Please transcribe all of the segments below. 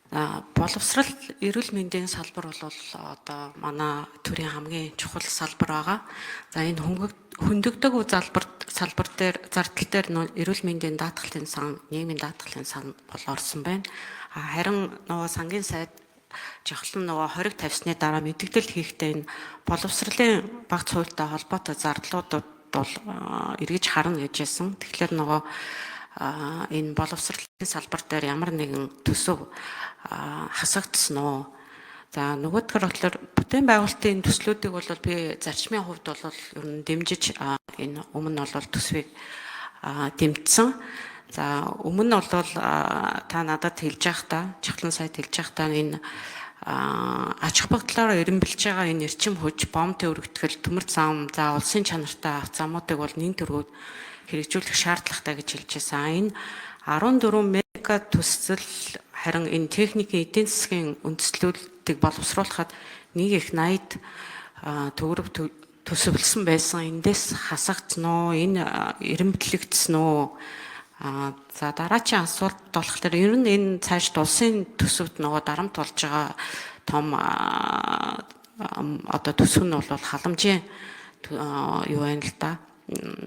Боловсрал, эрүүл мэндийн салбар бол одоо манай төрийн хамгийн чухал салбар байгаа. За, энэ хөндөгдөг салбар дээр, зардал дээр эрүүл мэндийн даатгалын сан, нийгмийн даатгалын сан бол орсон байна. Харин нөгөө сангийн сайд жохлон нөгөө хориг тавьсны дараа мэдэгдэл хийхдээ энэ боловсролын багц хуультай холбоотой зардлуудад бол эргэж харна гэж хэлсэн. Тэгэхээр нөгөө энэ боловсролын салбар дээр ямар нэгэн төсөв хасагдсан уу? За, нөгөөдгөр болохоор бүтээн байгуулалтын төслүүдийг бол би зарчмын хувьд бол ер нь дэмжиж, энэ өмнө нь бол төсвийг дэмжсэн. За, өмнө нь бол та надад хэлж байхдаа, Чухлан сайд хэлж байхдаа энэ ач холбогдлоор эренбэлж байгаа энэ эрчим хүч, бомб төвөргөтгөл, төмөр зам, за улсын чанартай авто замуудыг бол нэн төргүүд хэрэгжүүлэх шаардлагатай гэж хэлж байсан. Энэ 14 мега төсөл харин энэ техникийн эдийн засгийн үндэслэлтийг боловсруулахад нэг их 80 төгрөг төсөвлөсөн байсан. Эндээс хасагдсан уу? Энэ эренбэлэгдсэн үү? За, дараачийн асуулт болохоор ер нь энэ цаашд улсын төсөвт нөгөө дарамт болж байгаа том одоо төсөв нь бол халамжийн юу байна л да,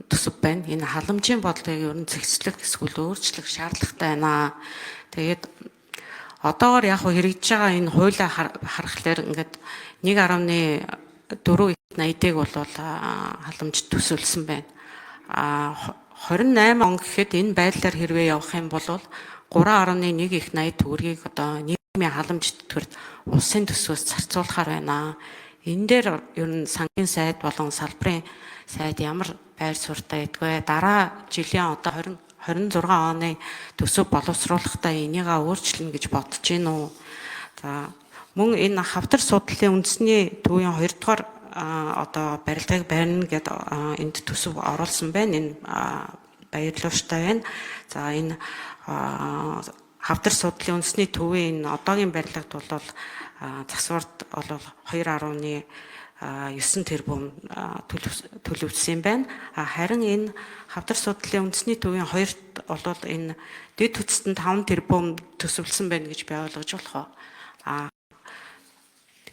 төсөв байна. Энэ халамжийн бодлогыг ер нь зэгцлэх эсвэл өөрчлөх шаардлагатай байна. Тэгээд одоогор яг хэрэгжиж байгаа энэ хуулиа харахаар ингээд 1.4 80-ыг бол халамж төсөөлсөн байна. 28 он гэхэд энэ байдлаар хэрвээ явах юм бол 3.1 их 80 төгрөгийг одоо нийгмийн халамж тэтгэврт улсын төсвөөс зарцуулахаар байна. Энэ дээр ер нь сангийн сайд болон салбарын сайд ямар байр суурьтай байдгүй. Дараа жилийн одоо 20 26 оны төсөв боловсруулахдаа энийгээ өөрчилнө гэж бодож гин үү? За, мөн энэ хавдар судлалын үндэсний төвийн 2 дугаар одоо барилгыг барина гэд энд төсөв оруулсан байна. Энэ баярлууштай байна. За, энэ хавдар судлалын үндэсний төвийн энэ одоогийн барилгад бол засварт бол 2.9 тэрбум төлөвлөсөн юм байна. Харин энэ хавдар судлалын үндэсний төвийн хоёрт бол энэ дэд хүчтэнд 5 тэрбум төсөвлөсөн байна гэж би ойлгож болох уу?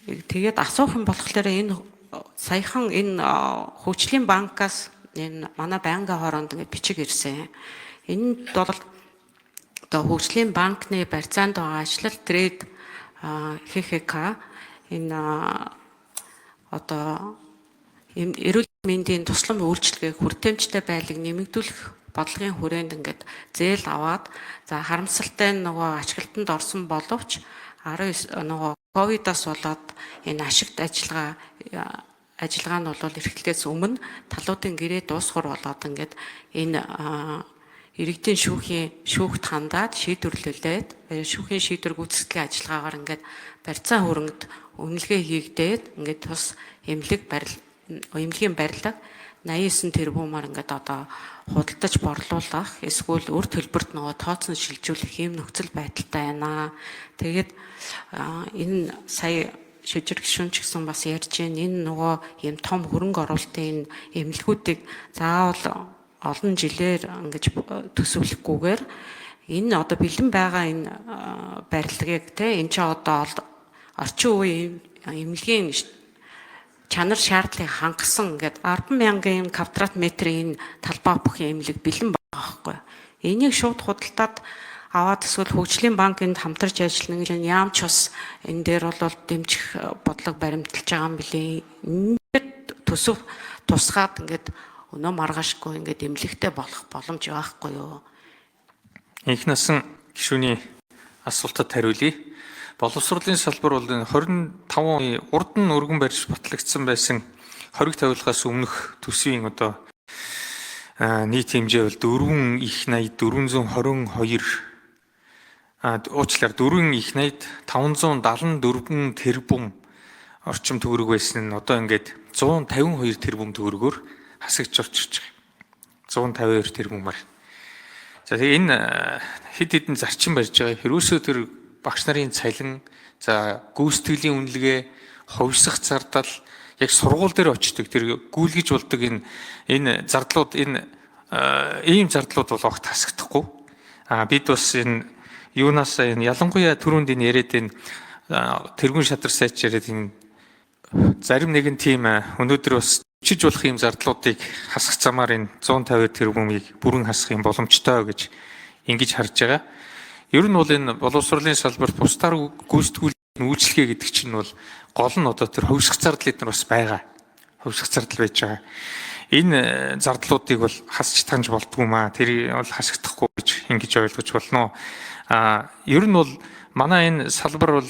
Тэгээд асуух юм болохоор энэ саяхан энэ хөгжлийн банкаас энэ манай байнгын хороонд ингээд бичиг ирсэн. Энэ бол одоо хөгжлийн банкны барьцаанд байгаа ажилтал трейд ХХК энэ одоо эрүүл мэндийн туслам үйлчилгээг хүртээмжтэй байдлыг нэмэгдүүлэх бодлогын хүрээнд ингээд зээл аваад, за, харамсалтай нь нөгөө ашиглалтанд орсон боловч 19 нөгөө ковидоос болоод энэ ашигт ажиллагаа нь бол эрхлэлээс өмнө талуудын гэрээ дуусгар болоод ингээд энэ иргэдийн шүүхийн шүүхт хандаад шийдвэрлүүлээд, шүүхийн шийдвэр гүйцэтгэлийн ажиллагаагаар ингээд барьцаан хөрөнгөд үнэлгээ хийгдээд, ингээд тус эмнэлэг барил эмнэлгийн барилга 89 тэрбумаар ингээд одоо худалдаж борлуулах эсвэл үр төлбөрт нөгөө тооцсон шилжүүлэх ийм нөхцөл байдалтай байна. Тэгээд энэ сая шижир гишүүн ч гэсэн бас ярьж байна. Энэ нөгөө ийм том хөрөнгө оруулалтын энэ эмнэлгүүдийг заавал олон жилээр ингэж төсөвлөхгүйгээр энэ одоо бэлэн байгаа энэ барилгыг те энэ ч одоо орчин үеийн эмнэлгийн чанар шаардлагыг хангасан ингээд 10 мянган квадрат метрийн энэ талбай бүхий эмнэлэг бэлэн байгаа байхгүй. Энийг шууд худалдаад аваад эсвэл хөгжлийн банк энд хамтарч ажиллана гэж яам ч бас энэ дээр бол дэмжих бодлого баримталж байгаа юм билээ. Ингээд төсөв тусгаад ингээд өнөө маргаашгүй ингээд эмнэлэгтэй болох боломж байхгүй юу? Их насан гишүүний асуултад хариулъя. Боловсролын салбар бол энэ 25 оны урд нь өргөн барьж батлагдсан байсан хориг тавилгаас өмнөх төсвийн одоо нийт хэмжээ бол 4 их 80 422, уучлаар, 4 их 80 574 тэрбум орчим төгрөг байсан нь одоо ингээд 152 тэрбум төгрөгөөр хасагч орж ирж байгаа. 152 тэрбумаар. За, тэгээ энэ хэд хэдэн зарчим барьж байгаа. Ерөөсөө тэр багш нарын цалин, за, гүйцэтгэлийн үнэлгээ, хувьсах зардал, яг сургууль дээр очдог тэр гүйлгэж болдог энэ зардлууд, энэ ийм зардлууд бол огт хасагдахгүй. А бид бас энэ Юунаас энэ ялангуяа түрүүнд энэ яриад энэ тэргүүн шадар сайч яриад энэ зарим нэгэн тийм өнөөдөр бас чиж болох юм зардлуудыг хасах замаар энэ 150 тэрбумыг бүрэн хасах юм боломжтой гэж ингэж харж байгаа. Ер нь бол энэ боловсролын салбарт бусдаар гүйцэтгүүл үйлчилгээ гэдэг чинь бол гол нь одоо тэр хувьсах зардал эднэр бас байгаа. Хувьсах зардал байж байгаа. Энэ зардлуудыг бол хасч таньж болдгүй маа. Тэр бол хасагдахгүй гэж ингэж ойлгож болно. А ер нь бол манай энэ салбар бол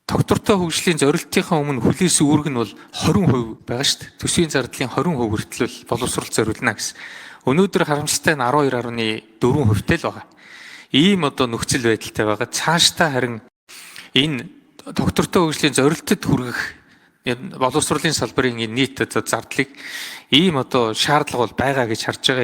тогтвортой хөгжлийн зорилтынхаа өмнө хүлээсэн үүрэг нь бол 20% байгаа шүү дээ. Төсвийн зардлын 20% хүртэл боловсрол зориулна гэсэн. Өнөөдөр харамсалтай нь 12.4% тай л байгаа. Ийм одоо нөхцөл байдалтай байгаа. Цаашдаа харин энэ тогтвортой хөгжлийн зорилтод хүргэх боловсролын салбарын энэ нийт одоо зардлыг ийм одоо шаардлага бол байгаа гэж харж байгаа.